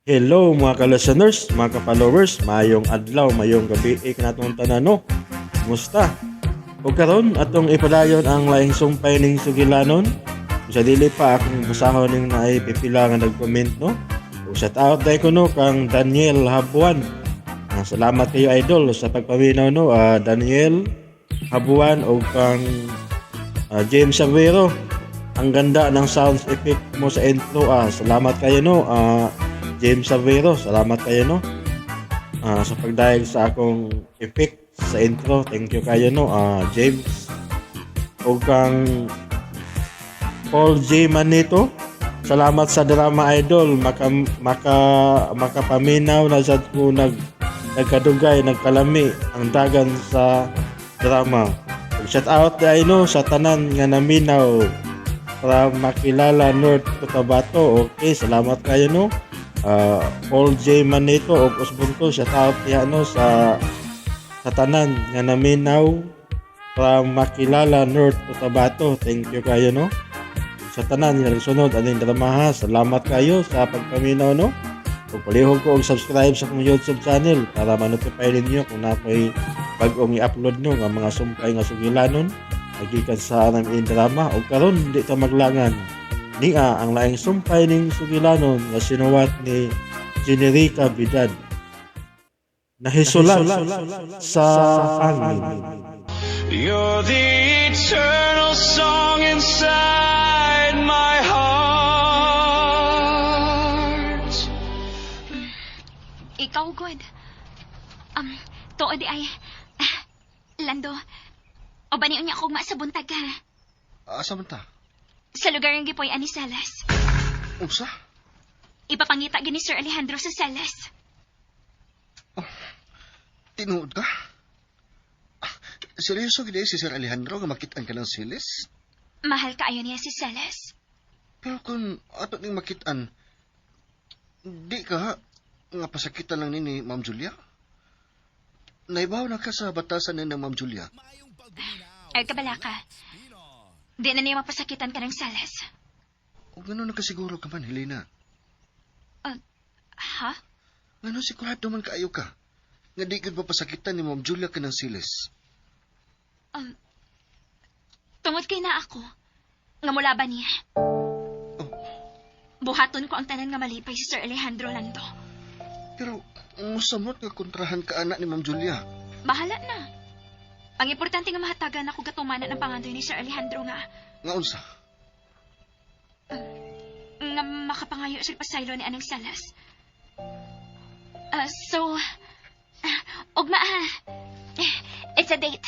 Hello mga ka-listeners, mga ka-followers, mayong adlaw, mayong gabi kanatong tanan, no? Kumusta? O karon atong ipadayon ang laing sumpay ning sugilanon. Sa dili pa akong basahon ning naay pipila nga nag-comment, no? O shout out dai ko, no, kang Daniel Habuan. Salamat kayo, idol, sa pagpaminaw, no, Daniel Habuan o kang James Savero. Ang ganda ng sound effect mo sa intro. Salamat kayo, no. James Savero, salamat kayo, no, sa pagdayeg sa akong effect sa intro. Thank you kayo, no, James. O kang Paul J. Manito, salamat sa drama, idol. Maka, maka, makapaminaw na sad ko nagkadugay, nagkalami ang dagan sa drama. Shout out ay, no, sa tanan nga naminaw para Makilala, North Cotabato. Okay, salamat kayo, no. Paul J. Manito og Usbunto, shout out niya, no, sa tanan nga naminaw from Makilala, North Cotabato. Thank you kayo, no. Sa tanan nga nagsunod aning drama ha, salamat kayo sa pagpaminaw, no. Ug palihog ko og subscribe sa akong YouTube channel para ma-notify ninyo kung naa ko'y bag-ong i-upload, no, nga mga sumpay nga sugilanon gikan sa RMN Drama. Ug karon di ta maglangan, nia ang laing sumpay ning sugilanon nga sinuwat ni Generica Vidad, "Nahisulat sa Hangin." You're the eternal song inside my heart. Ikaw, good. Tuod di ay. Ah, Lando, o ba niyo niya ako sa buntag ka? Asa man ta? Sa lugar ng gipoy ani Salas. Unsa? Ipapangita gini Sir Alejandro sa Salas. Tinuod ka? Ah, seryoso gid si Sir Alejandro nga makit-an ka ng Siles? Mahal kaayo niya si Salas. Pero kung ato ning makit-an, di ka nga pasakitan lang ni Ma'am Julia? Naibaw na ka sa batasan ni ng Ma'am Julia. Ay, kabala ka. Di na niya mapasakitan ka ng Salas. O gano'n nakasiguro ka man, Helena? Ha? Ngano sigurado man kaayo ka nga di gud mapasakitan ni Ma'am Julia ka ng Siles? Tungod kay na ako nga mulaban niya. Oh. Buhaton ko ang tanan nga malipay si Sir Alejandro, Lando. Pero musamot nga kontrahan ka anak ni Ma'am Julia. Bahala na. Ang importante nga mahatagan ako gatumanan ang pangandoy ni Sir Alejandro nga Nga unsa? Nga makapangayo siya pasaylo ni Anang Salas. So, ugma ha. It's a date.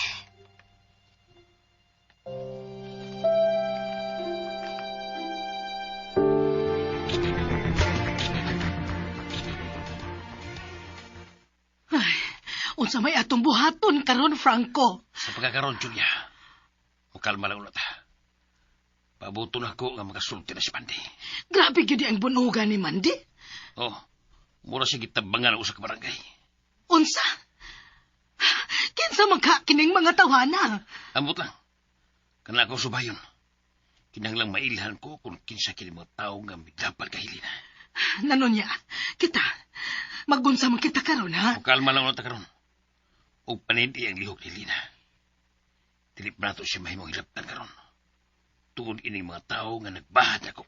Ay, unsa may atong buhaton karon, Franco? Sa pagkakaroon, Julia, mukalma lang ulit. Pabuto na ko nga makasulti na si Mandy. Grabe gyud ang bunugan ni Mandy. Oh, mura siya gitabangan ang usa ka barangay. Unsa? Kinsa man ka kining mga tawhana? Ambot lang. Kana ako subayon. Kinahanglang mailhan ko kung kinsa kini mga tao nga midapat kay Helena. Nanunya, kita. Magunsa man kita karon, ha? Mukalma lang ulit karon. Ug panindi ang lihok ni Helena. Dili pa nato siya mahimong hilabtan karon. Tungod ining mga tao nga nagbahad ako.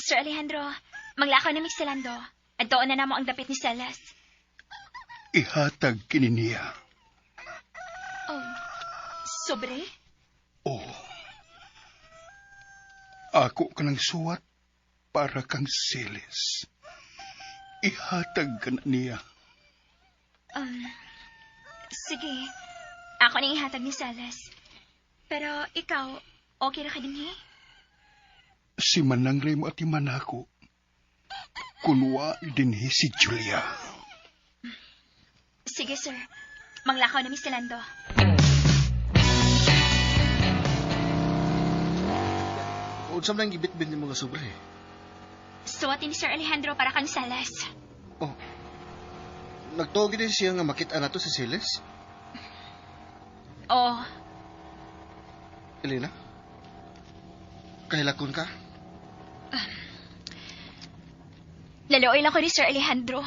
Sir Alejandro, maglakaw na mig sa Lando. Adtoon na namo ang dapit ni Salas. Ihatag kini niya. Oh, sobre? Oh. Ako ka ng suwat para kang Siles. Ihatag ka na niya. Sige. Ako nang ihatag ni Salas. Pero ikaw, okay ra ka din eh? Si Manang Remo at ako. Kunwa dinhi si Julia. Sige, sir. Manglakaw na mi sa Lando. Unsa man ang gibitbit ni mga sobre? Suwatin ni Sir Alejandro para kang Salas. Oh. Nagtuo gid siya nga makit-an nato si Siles? Oh, Elena? Kahilakon ka? Lalooy lang ko ni Sir Alejandro.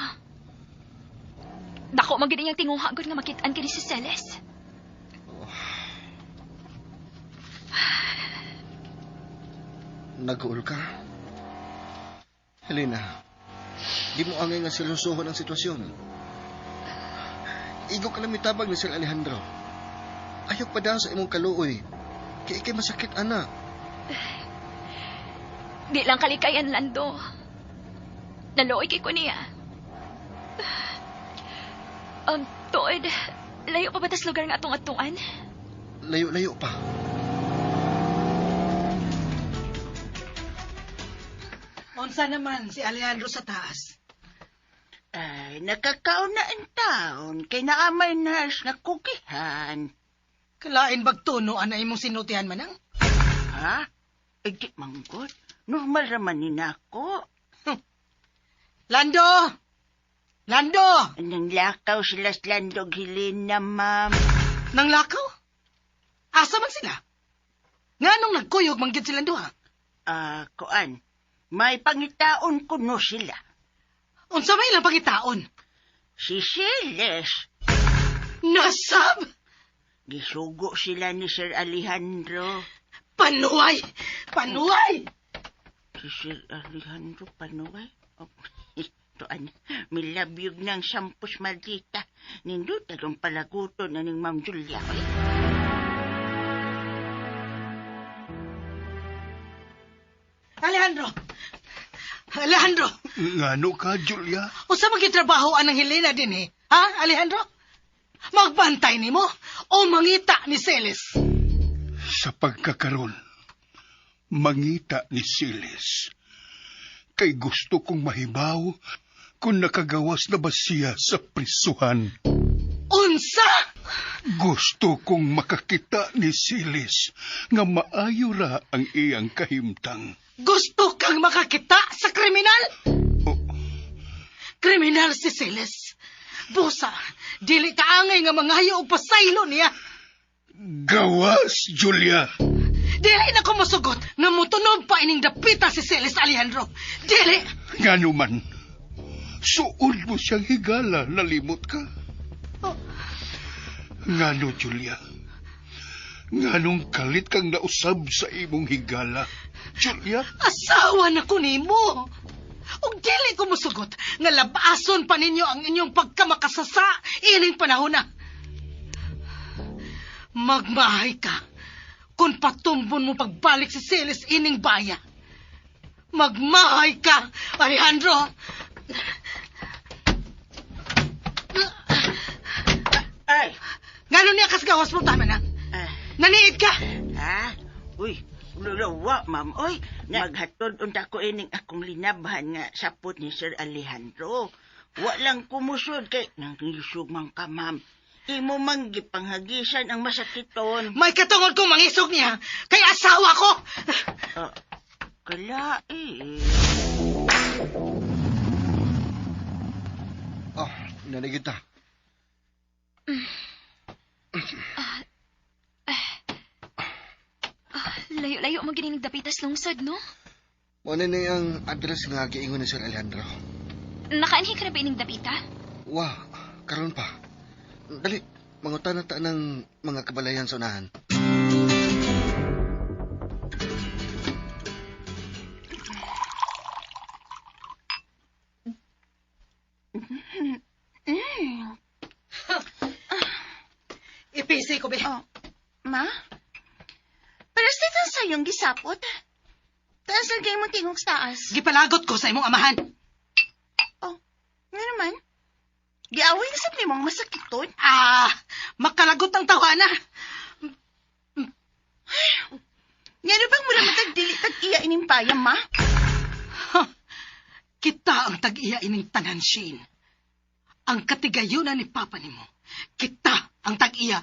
Dako man gid iyang tinguha gud nga makit-an kini si Celes. Nag-uol ka? Helena, di mo angay nga seryosohon ang sitwasyon. Igo ka lang mitabag ni Sir Alejandro. Ayok pa daw sa imong kaluoy. Kay ikay masakit, ana. Di lang kalikayan, Lando. Naluoy kay ko niya. Tuod, layo pa ba tas lugar nga atong atungan? Layo-layo pa. Unsa naman si Alejandro sa taas? Ay, nakakaon na ang taon kay naamay nurse nga kukihan. Kalain bagtuno ana imong sinultihan manang? Ha? Ay, di manggod. Normal raman ni nako. Lando! Lando! Nang lakaw sila sa Lando Gilina, ma'am. Nang lakaw? Asa man sila? Nganong nagkuyog man gyud silang duha? Ah, kuan. May pangitaon kuno sila. Unsa may ilang pangitaon? Si Siles. Nasab! Gisugo sila ni Sir Alejandro. Panuay! Panuay! Si Sir Alejandro panuay? Oh, tuan, milabyog ng sampus maldita. Nindot ang palaguto na ning Ma'am Julia. Alejandro! Alejandro! Ngano ka, Julia? Unsa man gyud trabaho anang Helena din eh? Ha, Alejandro? Magbantay nimo o mangita ni Celes? Sa pagkakaron, mangita ni Siles. Kay gusto kong mahibaw kung nakagawas na ba siya sa prisuhan. Unsa? Gusto kong makakita ni Siles nga maayo ra ang iyang kahimtang. Gusto kang makakita sa kriminal? Oh. Kriminal si Celes. Busa, dili ka angay nga mangayo og pasaylo niya. Gawas, Julia! Dili na ko mosugot nga motunog pa ining dapita si Celes, Alejandro. Dili! Ngano man, suod mo siyang higala, nalimot ka. Oh. Ngano, Julia? Nganong kalit kang nausab sa imong higala, Julia? Asawa na ko nimo. Ug dili ko mosugot nga labason pa ninyo ang inyong pagkamakasasa ining panahon na. Magmahay ka kung patumbon mo pagbalik si Celes ining baya. Magmahay ka, Alejandro. Ay, Ngano niya kasgawas mo tama na? ah, Naniid ka! ha? Uy, lulawa, ma'am. Uy, maghatod unta ko ining akong linabhan nga sapot ni Sir Alejandro. Wa lang kumusod kay nangisog man ka, ma'am. Imo man gipanghagisan ang masakiton. May katungod kong mangisog niya kay asawa ko. Ah, kala eh. Oh, nanigid ta. Layo-layo mo gini dapitas lungsod, no? Mo na ni ang address nga giingon ni Sir Alejandro. Nakaanhi ka na ba ining dapita? Wa, karon pa. Dali, mangutan na ta ng mga kabalayan sa unahan. Ipisi ko, be. Oh, ma? Pero sa sa iyong gisapot. Taas lagay mo tingog sa taas. Gipalagot ko sa imong amahan. Oh, nga naman. Giaway na sa nimong masakiton. Ah, makalagot ang tawana. Nga na bang mura matag dili tag iya ining payam, ma? Ha, kita ang tag-iya ining tanan, Shane. Ang katigayunan ni Papa nimo. Kita ang tag-iya.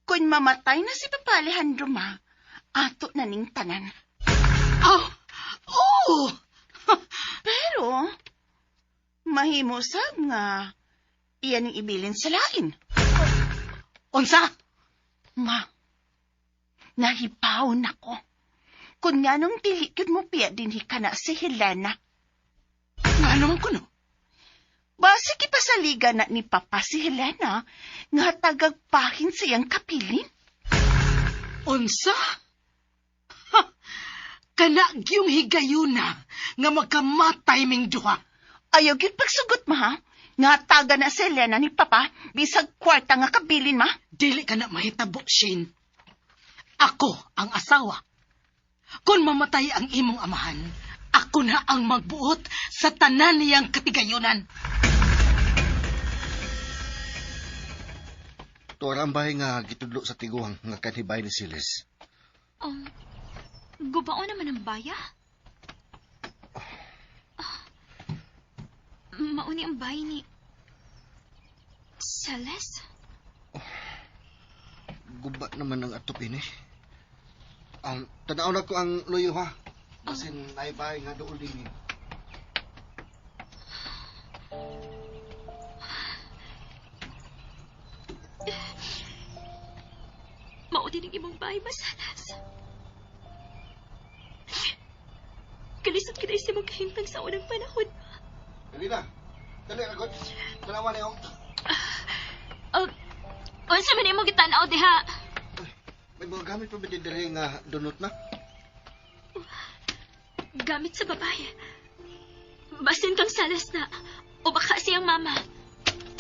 Kung mamatay na si Papa Alejandro, ma, ato na ning tanan. Oh, oh! Pero, mahimo sab nga iyan ang ibilin sa lain. Unsa? Ma, Nahibaw na ko. Kung nga nung dili gyud mo piya dinhi ka na si Helena. Nga naman ko, no? Base kipasaligan na ni Papa si Helena, nga tagagpahin siyang kapilin. Unsa? Ha! Kana gyung higayuna nga magkamatay ming duha. Ayaw gyud pagsugot ma, ha? Nga taga na si Helena ni Papa, bisag kwarta nga kabilin ma. Dili ka na mahitabo, Shane. Ako ang asawa. Kung mamatay ang imong amahan, ako na ang magbuot sa tanan niyang katigayunan. Tuwara ang bahay nga gitudlo sa tiguang nga kanhibay ni Siles. Gubao naman ang baya. Ah, mauni ang bahay ni Celeste? Guba naman ang atop ini. Tanaw na ko ang luyo ha. Basin naay bahay nga dool din eh. Mao din ang imong bahay, Masalas. Kalisod kita sa imong kahimtang sa unang panahon. Dali na. Dali ragot. Tanawa niyo. Unsa man imong gitan-aw diha? May mga gamit pa ba din diri nga dunot na? Gamit sa babae. Basin kang salas na. O baka siyang mama.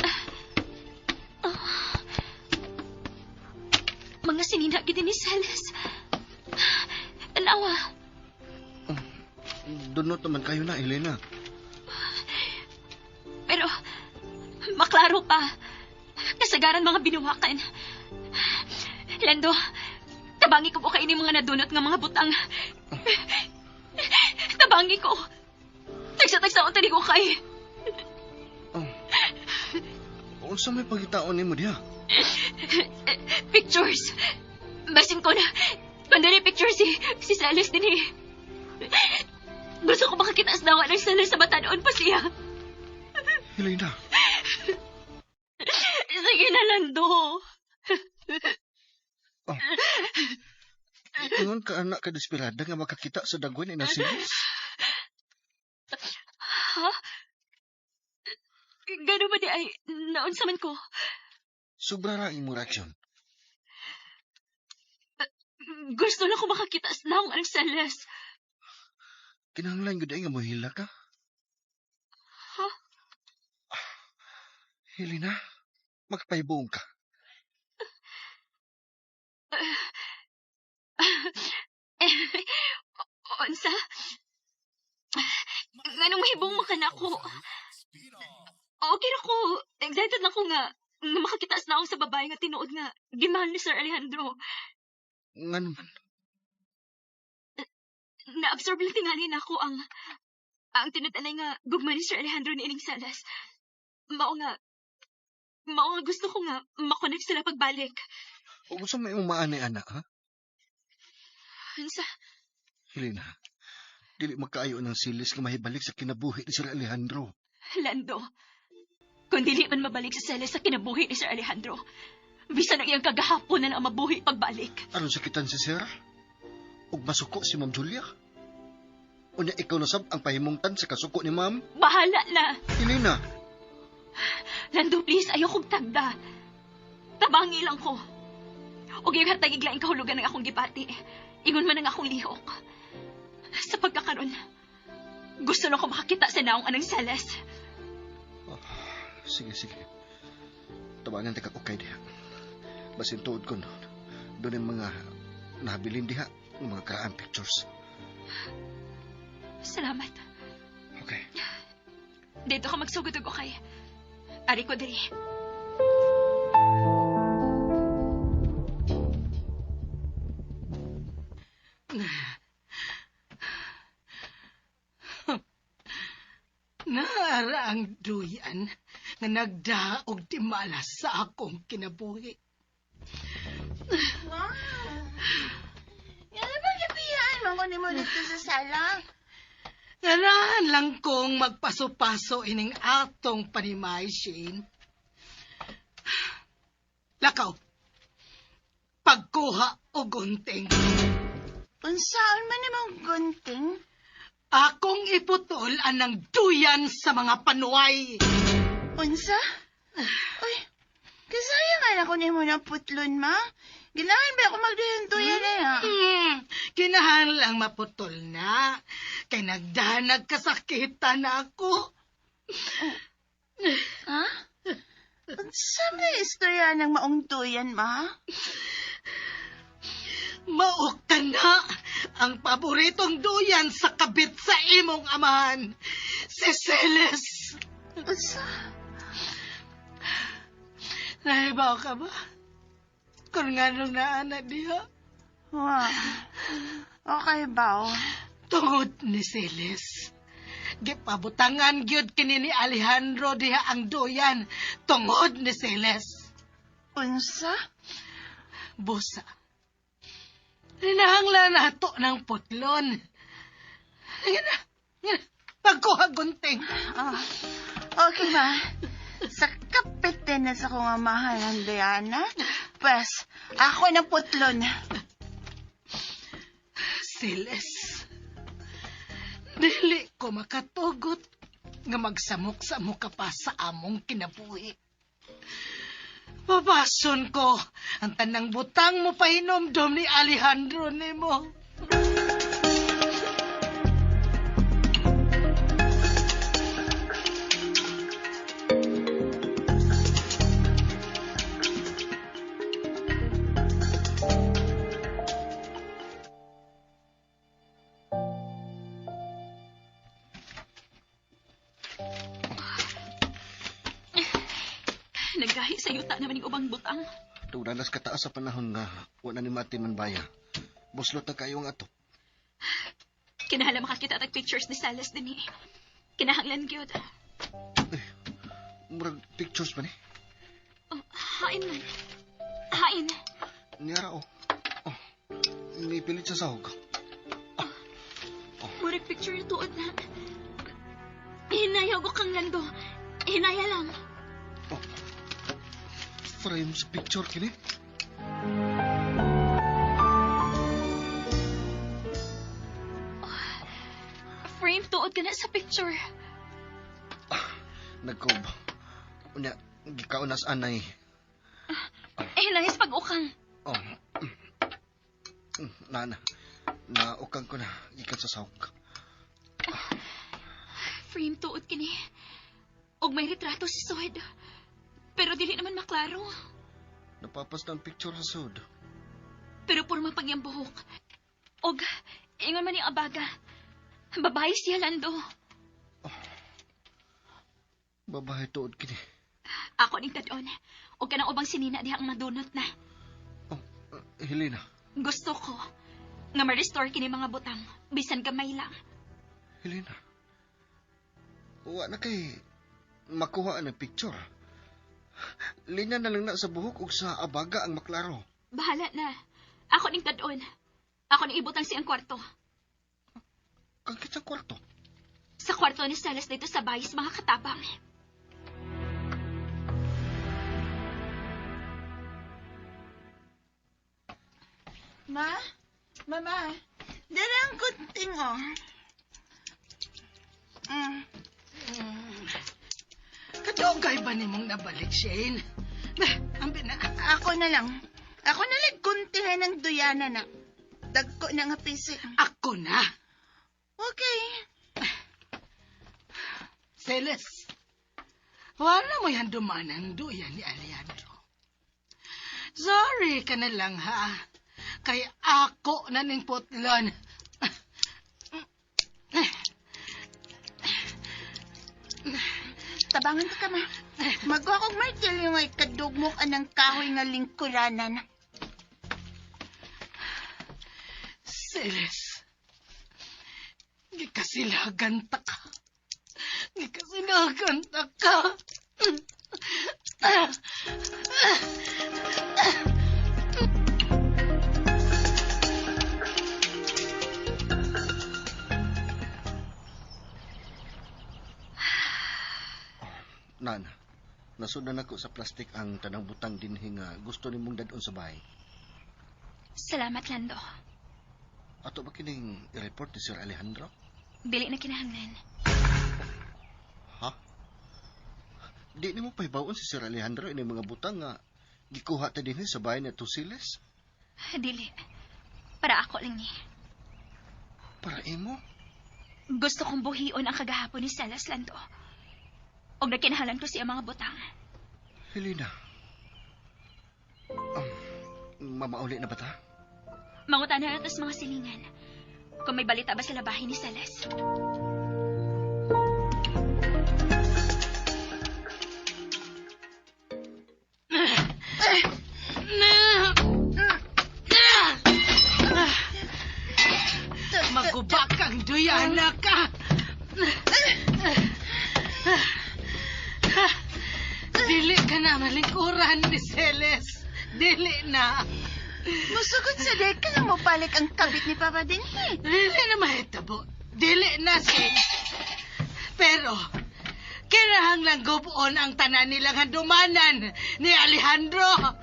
Ah. Mga sinina gid ni Celes. Tanawa. Dunot naman kayo na, Elena. Pero, maklaro pa. Kasagaran mga binuwakan. Lando, tabangi ko po kayo ni mga nadunot nga mga butang. Tabangi ko. Tagsa-tagsa unta ni ko kay. Oh. Unsa may pagitaon nimo diha? Pictures. Basin ko na. Pandali pictures si Celes din eh. Gusto ko makakita sa dawa ng Celes sa batanoon pa siya. Helena. Sige na, Lando. Oh. Ingon ka anak ka desperada nga makakita sa dagwan ni Celes. Ha? Gano ba di ay naunsa man ko? Sobra ra imong reaksyon. Gusto lang ko makakita sa naong ang Celes. Kinahanglan gyud ay nga mohila ka. Ha? Helena, magpahibuong ka. Unsa? Nganong mahibong mo ka na ako? Okay na ko. Excited na ko nga makakita sa naong sa babae nga tinuod nga gimahal ni Sir Alejandro. Nga naman. Na-absorb lang tingali na ako ang tinud-anay nga gugma ni Sir Alejandro ni Ining Salas. Mao nga gusto ko nga makonect sila pagbalik. O gusto mo imong maanay, anak, ha? Unsa? Helena, dili magkaayo ng silis nga mahibalik sa kinabuhi ni Sir Alejandro. Lando, kung dili man mabalik sa Celes sa kinabuhi ni Sir Alejandro, bisan ang iyang kagahapon na lang ang mabuhi pagbalik. Aron sakitan si Sir? Ug masuko si Ma'am Julia? Unya ikaw na sab ang pahimungtan sa kasuko ni Ma'am? Bahala na. Helena! Lando, please, ayokong tagda. Tabangi lang ko. Ug yung hatag iglaing kahulugan ng akong gibati. Ingon man ang akong lihok. Sa pagkakaroon, gusto na ko makakita sa naong anang Celes. Oh, sige, sige. Tabangan ta ka okay diha. Basin tuod ko, no? Doon yung mga nabilin diha, yung mga karaan pictures. Salamat. Okay. Dito ka magsugod og okay. Ari ko diri. Naara ang duyan nga nagdaog di malas sa akong kinabuhi. Wow. Nga ba gipiyaan mo ko nimo dito sa sala? Ganahan lang kong magpaso-paso ining atong panimay, Shane. Lakaw. Pagkuha og gunting. Unsaon man imong gunting? Akong iputol anang duyan sa mga panuay. Unsa? Uy, kasaya nga na ko nimo ng putlon, ma. Ginahan ba ako magduyan-duyan na ya? Kinahanglang maputol na. Kay nagdanag kasakitan na ako. Ha? Unsa man istorya ng maong duyan, ma? Mao ka na ang paboritong duyan sa kabit sa imong amahan, si Celes. Unsa? Nahibaw ka ba? Kung nga nung naana diha, Wa. Okay ba? oh? tungod ni Celes. Gipabutangan gyud kini ni Alejandro diha ang duyan tungod ni Celes. Unsa? Busa. Hinahanglan nato ng putlon. Nga na, nga na, pagkuha gunting. Ah, okay, ma. Sa kapit din na sa kong amahan ng Diana. Pwes, ako ng putlon. Siles, dili ko makatugot nga magsamok-samok ka pa sa among kinabuhi. Papason ko ang tanang butang mo pahinomdom ni Alejandro nimo. Naggahi sa yuta naman yung ubang butang. Tugdalas kataas sa panahon nga wala ni Mati man baya. Buslot na kayo ang ato. Kinahanglan makakita tag pictures ni Salas din eh. Kinahanglan gyud. Murag pictures pa ni. Oh, hain man. Hain. Niyara oh. Oh. Nipilit sa sahog. Murag picture na tuod na. Hinaya ko kang lando. Hinaya lang. Oh. Frame sa picture kini. Frame tuod ka na sa picture. Nagkob. Unya, gikaon nas anay. Hinaya sa pag-ukang. Oh. Nana. Naukang ko na gikan sa sahog. Frame tuod kini. Og may retrato si Soed. Pero dili naman maklaro. Napapas na ang picture sa sud. Pero purma pang iyang buhok. Og ingon man yung abaga. Babae siya, Lando. Babae tuod kini. Ako ning tadon. Og kanang ubang sinina diha ang madunot na. Oh, Helena. Gusto ko nga ma-restore kini mga butang bisan gamay lang. Helena. Wa na kay makuha ang picture. Linya na lang na sa buhok ug sa abaga ang maklaro. Bahala na. Ako ning tadon. Ako ning ibutang siyang kwarto. Kagkit sa kwarto. Sa kwarto ni Celes dito sa bayis mga katabang. Ma? Mama? Dala ang gunting, oh. Mm. Kadugay ba nimong nabalik, Shane? Bah, ambi na. Ako na lang. Ako na lang guntingan ng duyana na. Dagko na nga pisi. Ako na. Okay. Celes, wala mo yan dumanang duyan ni Alejandro. Sorry ka na lang ha. Kay ako na ning putlon. Tabangan ka ma. Magawa kong martilyo ngay kadugmok anang kahoy nga lingkuranan. Celes, gikasilagan ta ka. Gikasilagan ta ka. Nana, nasudan ako sa plastic ang tanang butang dinhi nga gusto nimong dadon sa bahay. Salamat, Lando. Ato ba kining i-report ni Sir Alejandro? Dili na kinahanglan. Ha? Di nimo pahibaon si Sir Alejandro ini mga butang nga gikuha ta dinhi sa bahay ni Tusiles? Dili. Para ako lang ni. Para imo? Gusto kong buhion ang kagahapon ni Celes, Lando. Og nagkinahanglan ko siya mga butang. Helena. Mamauli na ba ta? Mangutan na nato sa mga silingan. Kung may balita ba sa labahin ni Celes. Maguba kang duyana ka. Dili ka na malingkuran ni Celes. Dili na. Musugot sa dek ka nga mobalik ang kabit ni Papa dinhi. Dili na mahitabo. Dili na, Sin. Pero, kinahanglang gubon ang tanan nilang handumanan ni Alejandro.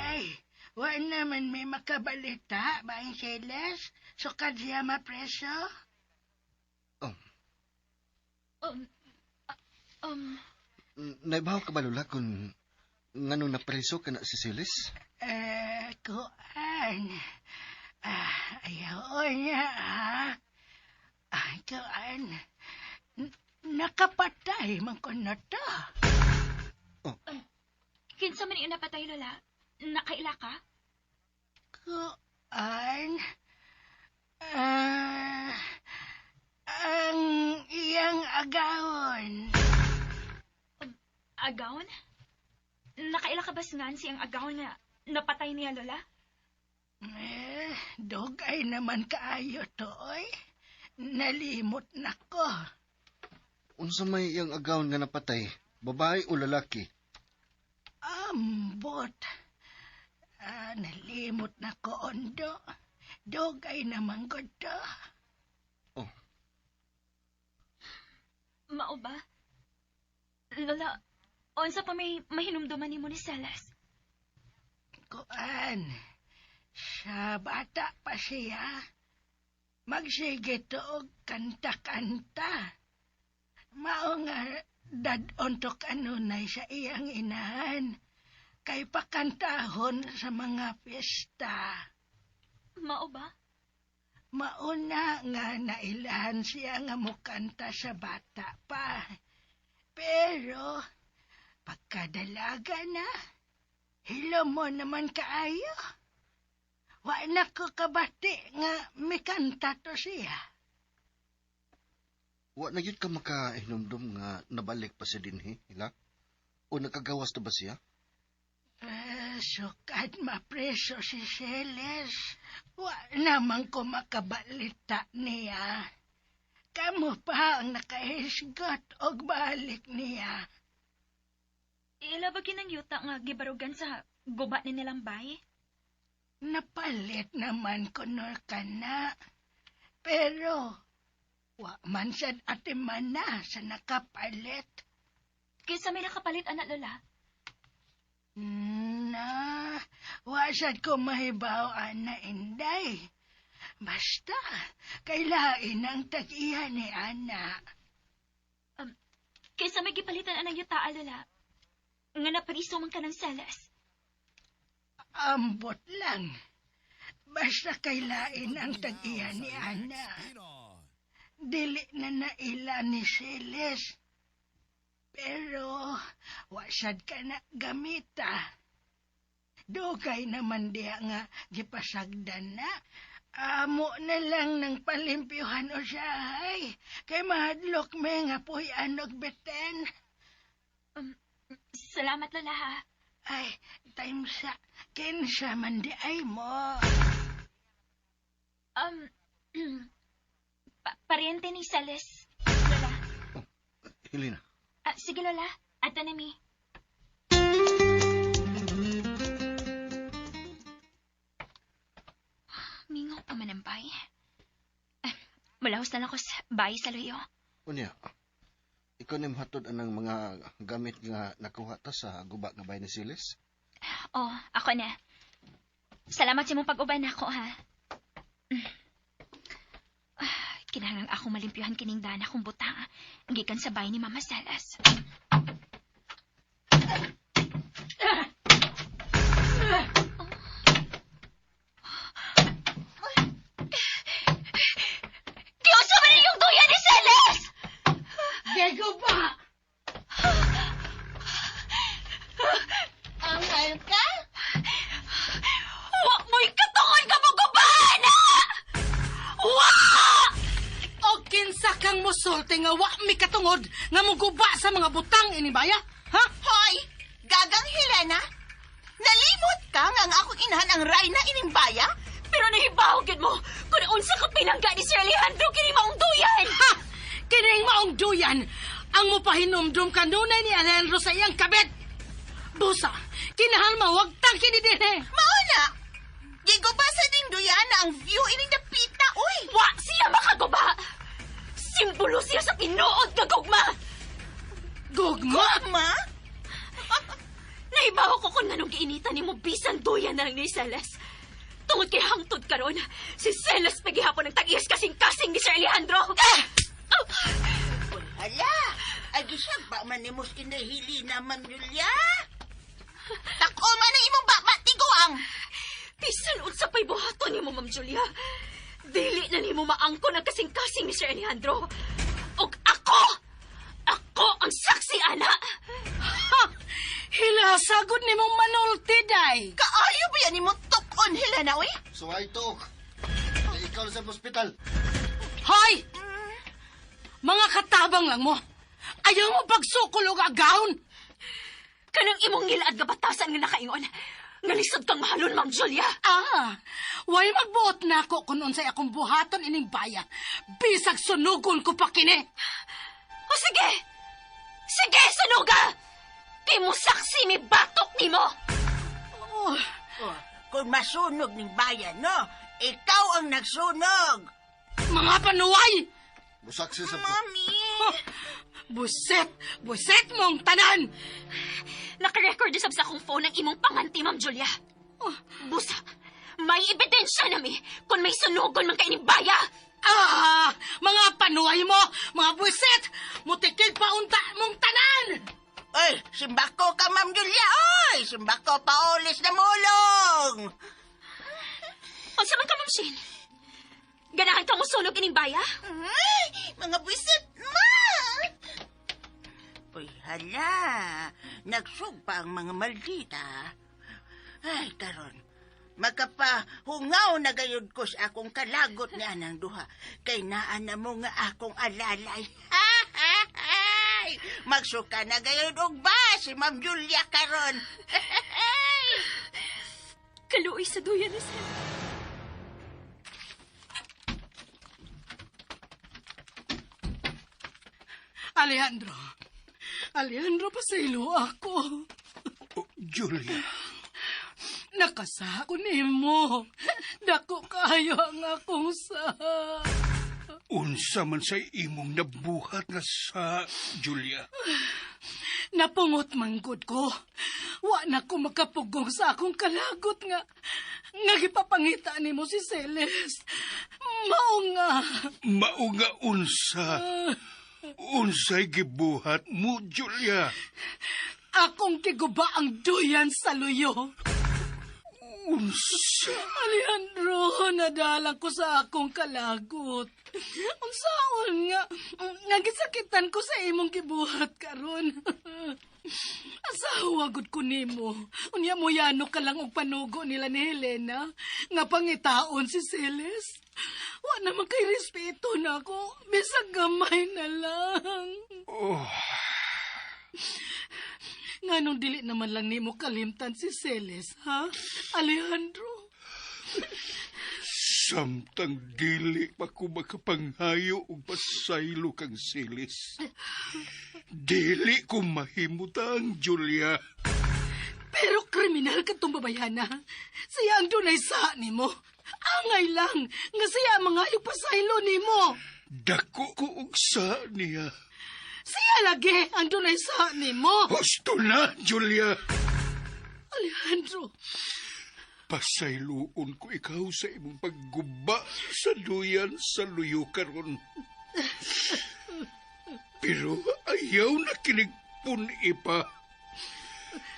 Ay, wa naman may makabalita, baing Celes. Sukad siya mapreso. Naibaw ka ba, Lola, kung nganong napreso ka na si Celes? Kuan. Ayaw niya, ha? Kuan. Nakapatay man ko na to. Oh. Kinsa man yung napatay, Lola? Nakaila ka? Kuan. Ang iyang agawon. Agawon? Nakaila ka ba sa siyang agawon na napatay niya, Lola? Eh, dugay naman kaayo to, oy. Nalimot na ko. Unsa may iyang agawon nga napatay? Babae o lalaki? Ambot. Nalimot na ko, Ondo. Dugay naman ko to. Oh. Mao ba? Lola, unsa pa may mahinumduman nimo ni Celes? Kuan, sa bata pa siya, magsige to og kanta-kanta. Mao nga dad-on to kanunay sa iyang inahan, kay pakantahon sa mga piyesta. Mao ba? Mauna nga nailahan siya nga mukanta sa bata pa. Pero, pagkadalaga na, hilo mo naman kaayo. Wa na ko kabati nga mikanta to siya. Wa na yun ka makahinumdum nga nabalik pa siya dinhi, hila? O nakagawas na ba siya? Sukad mapreso si Celes. Wa naman ko makabalita niya. Kamu pa ang nakahisgot og balik niya. Ila ba kinang yuta nga gibarugan sa guba ni nilang bay? Napalit naman kuno ka na. Pero, wa man sad atiman na sa nakapalit. Kaysa may nakapalit, anak Lola? Na, wa sad ko mahibaw, ana Inday. Basta, kailain ang tag-iya ni Ana. Kaysa may gipalitan anang yuta, Lola. Nga napariso man ka ng Celes. Ambot lang. Basta kailain ang tag-iya ni Ana. Dili na naila ni Celes. Pero, wasad ka na gamita. Dugay naman diya nga gipasagdan na. Amo na lang ng palimpyuhan o siyahay. Kay mahadlok me nga puy-an og beten. Salamat, Lola, ha. Ay, time sa kinsa man di ay mo. Pariente ni Celes, Lola. Oh, Helena. Sige, Lola. Ato na mi. Mingaw pa man ang bay. Malahos na lang ko sa bay sa luyo. Unya, Ikaw ni mohatod anang mga gamit nga nakuha ta sa guba nga bahay ni Siles? Oh, ako na. Salamat sa imong pag-uban nako, ha. Ah, kinahanglan ako malimpyuhan kining dana kong butang. Gikan sa bahay ni Mama Salas. Giunsa man inyong duya ni Celes! Gego ba? Angal ka? Wa mo'y katungod ka mo gubahan, ha? Wa! O kinsa kang musulti nga wa mi katungod nga muguba sa mga butang ini baya? Ha? Hoy! Gagang Helena! Nalimot ka nga ang akong inahan ang Reyna ining baya? Pero nahibaw gyud mo kung unsa ka pinangga ni Sir Alejandro kini maong duyan. Ha! Kining maong duyan ang mupahinumdum kanunay ni Alejandro sa iyang kabit. Busa, kinahal mawagtang kini dinhi. Mao na! Giguba sa ding duyan na ang view ining dapita, uy! Wa siya makaguba. Simbolo siya sa tinuod nga gugma. Gugma? Ma? Nahibaw ko kung nganong giinitan nimo bisan duyan na lang ni Celes. Tungod kay hangtod karon, si Celes pagihapon ang tag-iyas kasing-kasing ni Sir Alejandro. Ah! Oh! Uy, hala! Ay, gisag ba man ni mos kinahili na, Ma'am Julia? Tako man ang imong baba, tiguang! Bisan unsa pa'y buhaton nimo, Ma'am Julia. Dili na nimo maangkon ang kasing-kasing ni Sir Alejandro. Og ako! Ako ang saksi, ana! Ha! Hilasagod ni mong manulti, day. Kaayo ba yan imong tukon, Helena, uy? Suway tuok. Ikaw na sa ospital. Hoy! Mga katabang lang mo. Ayaw mo pagsukol og agawon. Kanang imong ngilaad nga batasan nga nakaingon. Nga lisod kang mahalon, Ma'am Julia. Ah, way magbuot na ako kung unsay akong buhaton ining baya. Bisag sunugon ko pa kini. O sige! Sige, sunuga! Kay mo saksi mi batok nimo! Oh, Oh, kung masunog ning bayan, no? Ikaw ang nagsunog. mga panuway! Musaksi sa ko. Mami! Buset! Buset mong tanan! Naka-record sab sa akong phone ang imong panganti, Ma'am Julia. Oh, Busa, may ebidensya nami kung may sunugon man kay ining baya. Ah! Mga panuway mo! Mga buset! Mutikid pa unta mong tanan! Oy, simbako ka, Ma'am Julia. Oy, simbako paulis na mulong. Unsa man ka, Ma'am Shane? Ganahan ka mo sunog ining baya? Ay, mga buwisit, ma! Uy, hala. Nagsugpa ang mga maldita. Ay, karon. Makapahungaw na gayud ko sa akong kalagot ni anang duha. Kay naa na mo nga akong alalay. Ay, magsuka na gayud og ba si Ma'am Julia karon. Kaluoy sa duyan ni Sir. Alejandro! Alejandro, pasaylo ako. Oh, Julia, Nakasa ko nimo. Dako kayo ang akong sa. unsa man sa imong nabuhat nga sa Julia. Napungot manggod ko. Wa na ko makapugong sa akong kalagot nga nga gipapangita nimo si Celes. Mao nga. Mao nga unsa. Unsay gibuhat mo, Julia? Akong giguba ang duyan sa luyo. Unsa? Alejandro, nadala ko sa akong kalagot. Unsaon nga, nga gisakitan ko sa imong gibuhat karon. Asawa gud ko nimo. Unya mo yano ka lang og panugo nila ni Helena nga pangitaon si Celes. Wa naman kay respeto na ako. Bisag gamay na lang. Oh, Nganong dili naman lang nimo kalimtan si Celes, ha? Alejandro. Samtang dili pa ko makapanghayo og pasaylo kang Silis. Dili ko mahimutang, Julia. Pero kriminal ka tong babayhana. Siya ang dunay sa nimo. Angay lang nga siya ang mga pasaylo nimo. Dako ko og sa niya. Siya lagi ang dunay sa nimo. Husto na, Julia. Alejandro, Pasayloon ko ikaw sa imong pagguba sa duyan sa luyo karon. Pero ayaw na kinigpun ipa.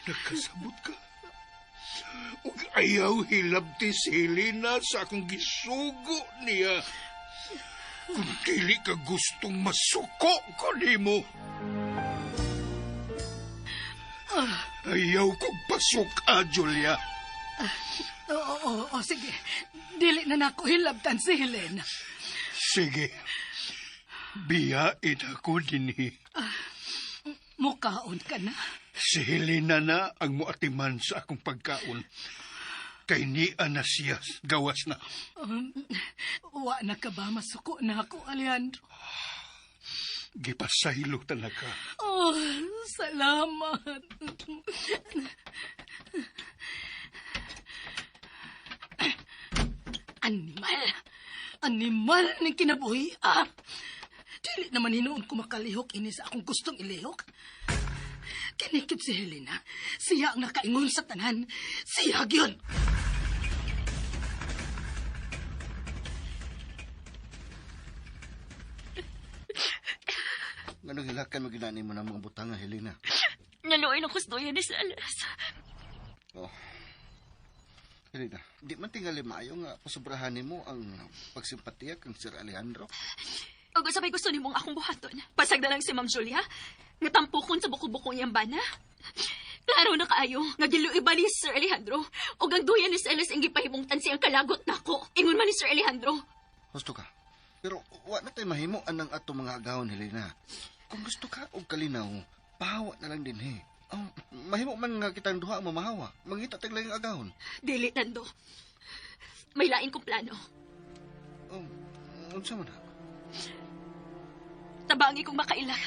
Nakasabot ka. Ug ayaw hilabti si Helena sa akong gisugo niya. Kung dili ka gustong masuko ko nimo. Ayaw kong pasuka, Julia. Oo, oo, sige. Dili na nako hilabtan si Helena. Sige. Biyain ako dinhi. Mukaon ka na. Si Helena na ang muatiman sa akong pagkaon. Kay niya na siya gawas na. Wa na ka ba? Masuko na ako, Alejandro. Gipasaylo talaga. Oh, salamat. Animal! Animal ng kinabuhi, ah! Dili naman hinuon ko makalihok ini sa akong gustong ilihok. Kinikip si Helena. Siya ang nakaingon sa tanan. Siya gyud. Nganong hilakan mo ginani mo na mga butanga, Helena? Naluoy ng kustoya ni Celes. Oh. Helena, di man tingali maayo nga pasubrahan nimo ang pagsimpatiya kang Sir Alejandro. Ug usa may gusto nimong akong buhaton. Pasagda lang si Ma'am Julia. Nga tampukon sa buko-bukong iyang bana. Klaro na kaayo nga giluiba ni Sir Alejandro. Ug ang duyan ni Celes ang gipahimungtan siyang kalagot nako. Ingon man ni Sir Alejandro. Husto ka. Pero wa na tay mahimo anang ato mga agawon, Helena. Kung gusto ka og kalinaw, pahawa na lang din he. Oh, mahimo man nga kitang duha ang mamahawa. Mangita tag laing agawon. Dili, Nando. May lain kong plano. Oh, unsa man na? Tabangi kong makaila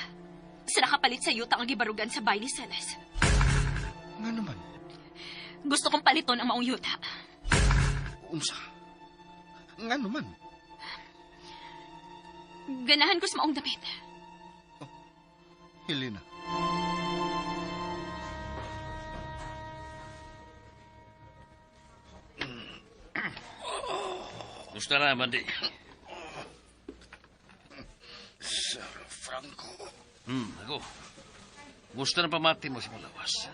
sa nakapalit sa yuta ang gibarugan sa bahay ni Celes. Nga naman. Gusto kong paliton ang maong yuta. Unsa? Nga naman. Ganahan ko sa maong damit. Oh, Helena. Gusto na, Mandy. Sir Franco. Ako. Gusto na pamati mo sa malawas.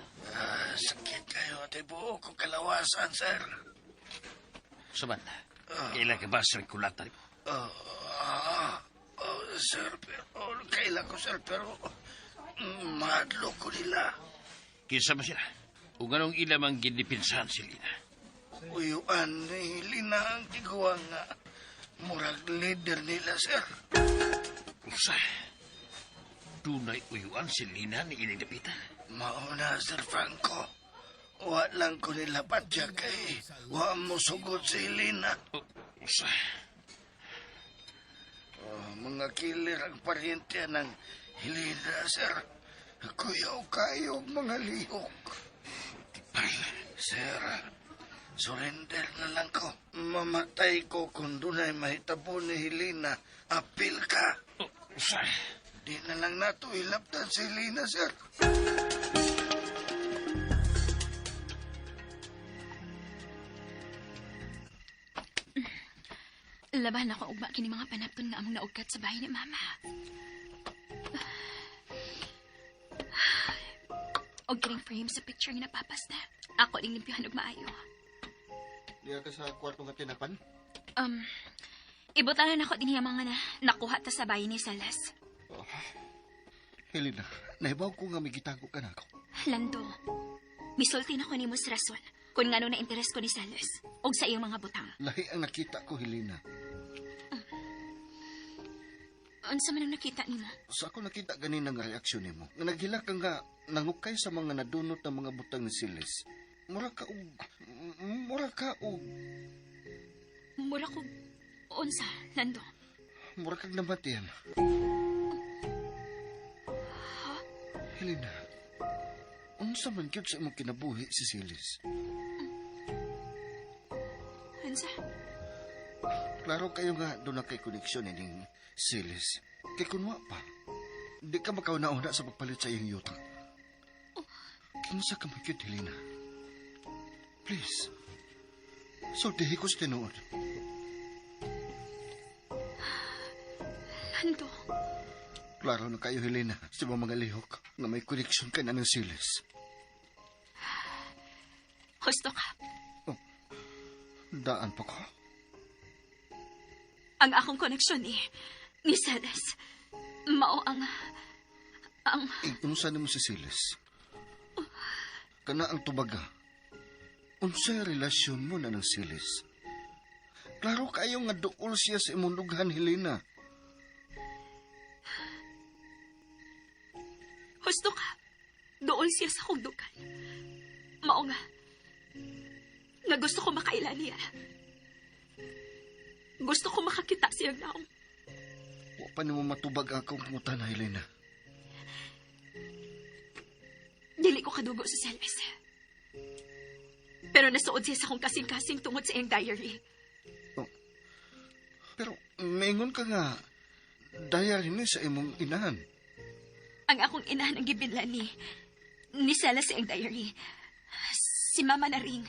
Sakit kayo at buo kong kalawasan, sir. Saban, kailan ka ba sa kulata mo? Sir, pero, kailan ko, sir, pero mahadlo ko nila. Kinsa man sila? O ganong ilamang ginipinsahan si Lina? Uyuan ni Lina ang tiguang nga murag leader nila, sir. Usa, dunay uyuan si Lina ni ining dapitan. Mauna, Sir Franco. Wa lang ko nila padya kay wa mo sugod si Lina. Usa. Oh, mga killer ang paryente ng Helena, sir. Kuyaw kayo mga lihok. Sir, surrender na lang ko. Mamatay ko kung dunay mahitabo ni Helena. Apil ka. Usa. Di na lang nato ilaptan si Helena, sir. Laban ako ugma kini mga panapton nga among naugkat sa bahay ni Mama. Og kining frame sa picture nga napapas na. Ako ning limpyohan og maayo. Diya ka sa kwarto nga tinapan? Ibutalan ako dinhi ang mga na nakuha ta sa bahay ni Celes. Oh. Helena, nahibaw ko nga may gitago ka na ako. Lando, misulti na ko nimo sa rason kung ngano na interes ko ni Celes og sa iyong mga butang. Lahi ang nakita ko, Helena. Unsa man ang nakita nimo? Sa ako nakita ganin ang reaksyon nimo. Nga naghilak ka nga nangukay sa mga nadunot ng mga butang ni Celes. Mura ka og Mura ko unsa, Lando? Mura kag namatian. Ha? Helena, unsa man gyud sa imong kinabuhi si Celes? Unsa? Klaro kayo nga doon na kay koneksyon ining Celes. Kay kunwa pa. Di ka makauna-una sa pagpalit sa iyang yuta. Kinsa ka man gyud, Helena? Please. Sultihi ko sa tinuod. Lando. Klaro na kayo, Helena, sa mga lihok nga may koneksyon ka na ng Siles. Husto ka. Oh, daan pa ko? Ang akong koneksyon ni Celes, mao ang... Unsa nimo si Celes? Kana ang tubaga. Unsay relasyon mo na ng Celes? Klaro kayo nga duol siya sa imong dughan, Helena. Husto ka. Dool siya sa akong dughan. Mao nga. Nga gusto ko makaila niya. Gusto ko makakita siyang naong. Wa pa nimo matubag ang akong pangutana, Helena. Dili ko kadugo sa Celes. Pero nasuod siya sa akong kasing-kasing tungod sa iyang diary. Oh. Pero maingon ka nga, diary ni sa imong inahan. Ang akong inahan ang gibinlan ni Celes sa iyang diary. Si Mama na ring.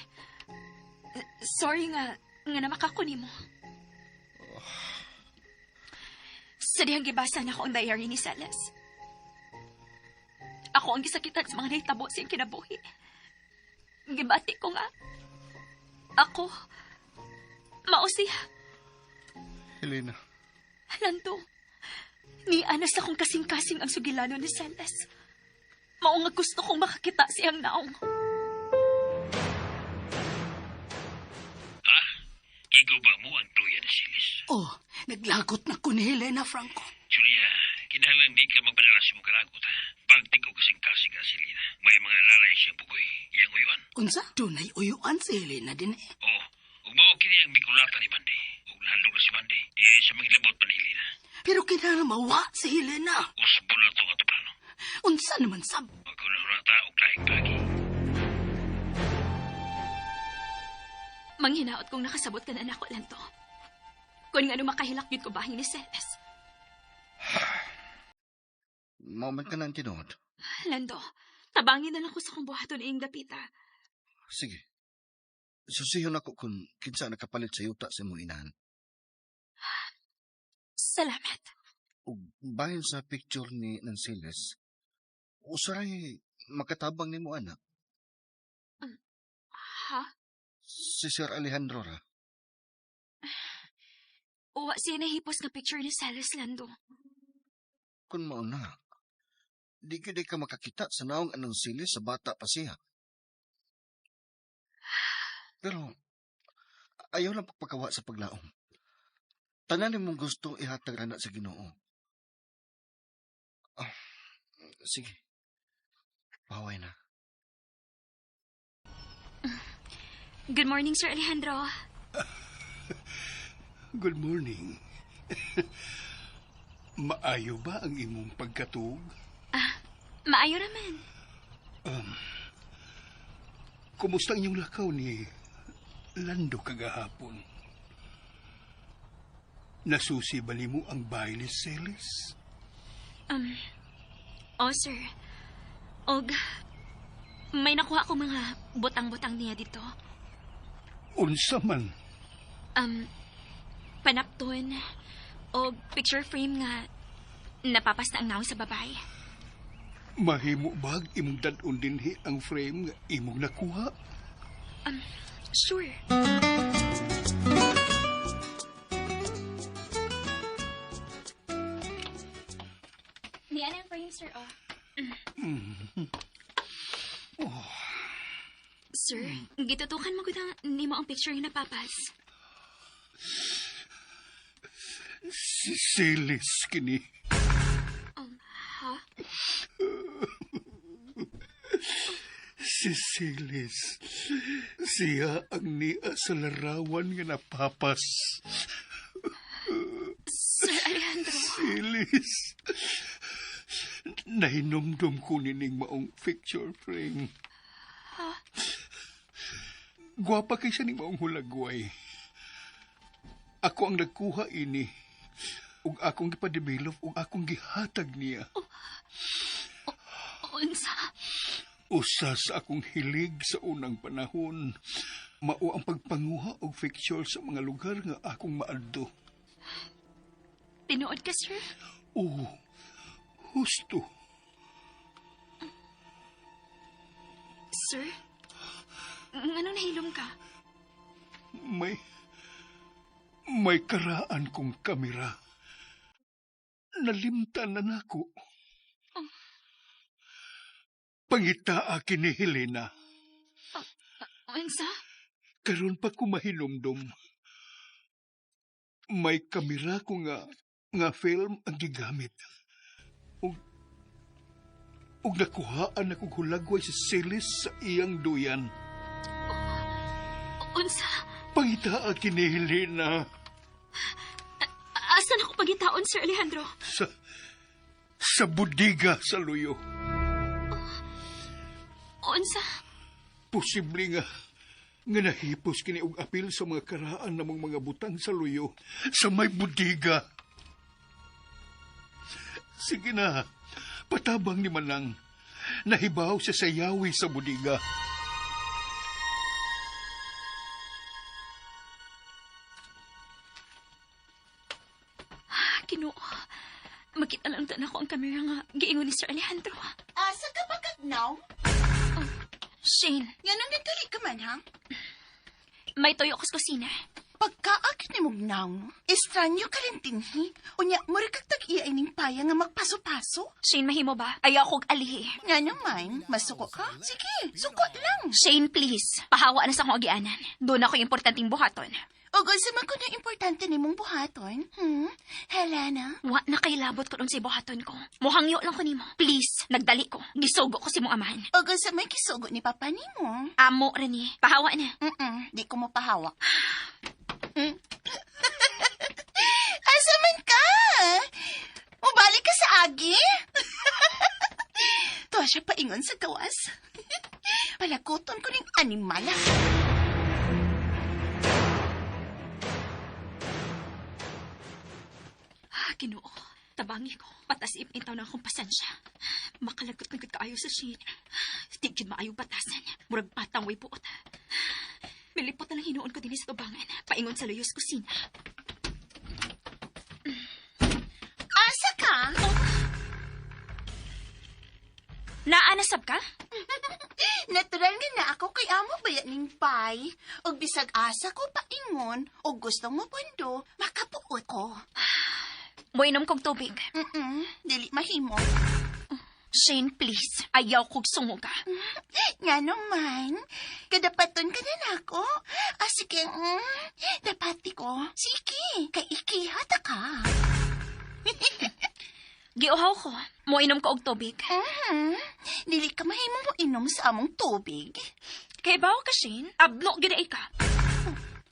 Sorry nga namakako nimo. Sa dihang gibasa na ako ang diary ni Celes. Ako ang gisakitan sa mga nahitabo sa iyang kinabuhi. Gibati ko nga. Ako, mao siya. Helena. Lando, ni anas akong kasing-kasing ang sugilano ni Celes. Mao nga gusto kong makakita siyang naong. Ha? Iguba mo ang tuya ni Celes. Oh, naglagot na ko ni Helena, Franco. Julia, kinahanglan di ka magpadala sa imong kalagot, ha? Pagtig ko kasing-kasing ka si Helena. May mga lalay siyang bugoy. Iyang uyuan. Unsa? Dunay uyuan si Helena din eh. Oh, ug mao kini ang bikulata ni Bandi. Ug nahadlok na si Bandi. Di sa mga labot pa ni Helena. Pero kinahanglan mawa si Helena. Usbo na itong ato plano. Unsa naman sab? Magkunahunata og laing pagi. Manghinaot kong nakasabot ka na nako lang to. Kung nga makahilak yun ko bahin ni Celes. Mao man ka na ang tinuod. Lando, tabangin na lang ko sa kong buhaton iyong dapita. Sige. Susihon ako kung kinsa nakapalit sa yuta sa imong inahan. Salamat. Ug bahin sa picture ni ng Celes, usaray makatabang nimo anak. Ha? Si Sir Alejandro ra. Uwa siya nahipos nga picture ni Celes, Lando. Kung mao na, di gyud ka makakita sa naong anong Celes sa bata pa siya. Pero, ayaw lang pagpakawa sa paglaom. Tanan nimong gusto ihatag ra na sa Ginoo. Ah, sige. Paway na. Good morning, Sir Alejandro. Good morning. Maayo ba ang imong pagkatug? Maayo raman. Kumusta ang inyong lakaw ni Lando kagahapon? Nasusi ba nimo ang bahay ni Celes? Oh, sir. Og, may nakuha akong mga butang-butang niya dito. Unsa man? Panapton o picture frame nga napapasta ang naong sa babae. Mahimo bag imong dad-on dinhi ang frame nga imong nakuha? Sure. Niya ang frame, sir, oh. Oh. Sir, gitutukan mo gud ang nimo ang picture nga napapas. Si Celes kini. Ha? Si Celes. Siya ang niya sa larawan nga napapas. Sir Alejandro. Celes. Nahinumdum ko nining maong picture frame. Ha? Gwapa kay siya ning maong hulagway. Ako ang nagkuha ini. Ug akong gipa-develop ug akong gihatag niya. Oh. Usa sa akong hilig sa unang panahon, mao ang pagpanguha og picture sa mga lugar nga akong maadto. Tinuod ka, sir? Oo, husto. Sir? Ngano nahilom ka? May karaan kong kamera. Nalimtan na nako. Pangitaa kini Helena. Unsa? Karon pa ko mahinumdom. May kamera ko nga film ang gigamit. Ug nakuhaan akong hulagway sa silis sa iyang duyan. Unsa? Pangitaa kini Helena. Asa na ko pagitaon, Sir Alejandro? Sa budiga sa Luyo. Unsa? Posible nga nahipos kini og apil sa mga karaan namong mga butang sa Luyo sa may budiga. Sige na, patabang ni Manang. Nahibaw siya sa yawi sa budiga. Kinoo, makita lang tan ako ang kamera nga giingon ni Sir Alejandro. Asa ka ba kagnaw? Oh, Shane. Nganong nagdali ka man, ha? May toyo ko sa kusina. Pagkaakit ni mong naw, estranyo ka rin tinhi. Unya, mura kag tag-iya ining paya nga magpaso-paso. Shane, mahimo ba? Ayaw kog alihi. Nga naman, masuko ka? Sige, suko lang. Shane, please. Pahawa na sa akong agianan. Doon ako importanteng buhaton. O unsa man kuno importante nimong buhaton? Helena? Wa na kay labot ko sa buhaton ko. Muhangyo lang ko nimo. Please, nagdali ko. Gisugo ko si mong amahan. O unsa may gisugo ni papa nimo? Amo ra ni. Pahawa na. Di ko mopahawa. Asa man ka? Mubalik ka sa agi? Tuwa siya paingon sa gawas. Palaguton ko ning animal. Ah, Ginoo. Tabangi ko. Patas ipintaw na akong pasensya. Makalagot na gud kaayo sa Shane. Di gid maayo batasan. Murag patang way buot. Milipot na lang hinuon ko dinhi sa tubangan. Paingon sa luyos kusina. Asa ka? Oh. Naanasab ka? Natural nga na ako kay amo baya ning pay. Og bisag asa ko paingon og gustong mo pundo, makapuot ko. Moinom kog tubig. Dili mahimo. Shane, please. Ayaw kog sungo ka. Nga naman. Kadapaton ka na nako. Ah, sige. Dapati ko. Sige, kay ikihata ka. Giuhaw ko. Moinom ko og tubig. Dili ka mahimo mo inom sa among tubig. Kay bawo ka, Shane. Abno gid ay ka.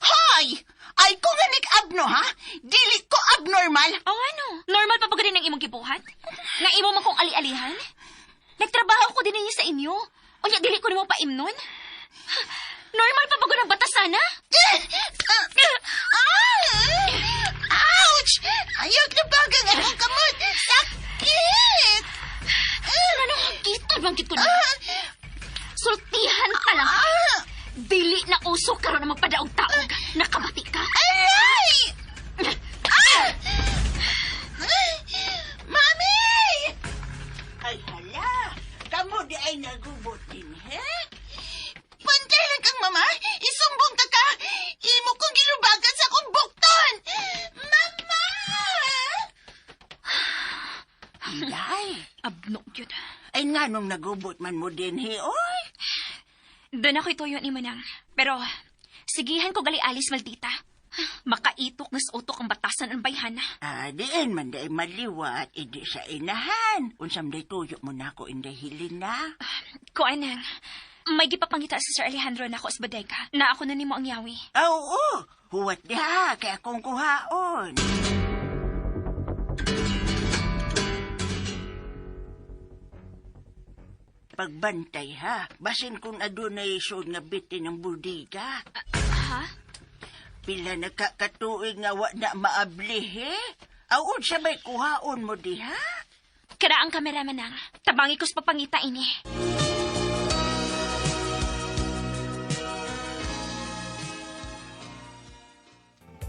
Hoy! Ay ko nga nag-abno, ha? Dili ko abnormal. Oh, ano? Normal pa ba ganun ang imong gibuhat? Nga imo man kong ali-alihan? Nagtrabaho ko din ninyo sa inyo. Unya, dili ko nimo paimnon? Normal pa ba ganun ang batasana? Ouch! Ayaw na bagang akong kamot! Sakit! Ano? Kita bangkit ko na. Sultihan ka lang. Dili na uso karon na magpadaog taog. Nakabati ka? Aray! Mami! Ay, hala. Kamu di ay nagubot din, he? Pantay lang kang mama. Isumbong ka ka. Imo kong gilubagan sa akong bukton. Mama! Inday. Abno gyud. Ay, nga nung nagubot man mo din, he, oy. Doon ako'y tuyo ni Manang. Pero, sigihan ko gali alis, maldita. Makaitok nas utok ang batasan ang bayhana. Ah, diin man day maliwat, idi sa inahan. Unsam day tuyo mo na ako, inday hilin na. Kuanang, may gipapangita si Sir Alejandro na ako sa bodega. Na ako na nimo ang yawi. Ah, oo, huwat diha, kaya akong kuhaon. Pagbantay ha, basin kung adunay sud nga bitin ng bodega. Ha? Pila na kakatuig nga wa na maabli, he? Aon sa may kuhaon mo diha? Kara ang kamera manang. Tabangi ko sa papangita ini.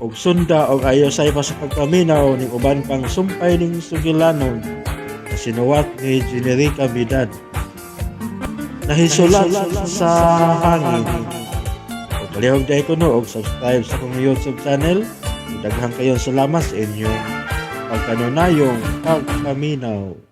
Og sunda og ayosay pa sa pagpaminaw ning uban pang sumpay ning sugilanon na sinuwat ni Generica Vidad. Nahisulat sa hangin. Og palihog diay kuno og subscribe sa akong YouTube channel. Daghang kayong salamat sa inyong pagkanunayong pagpaminaw.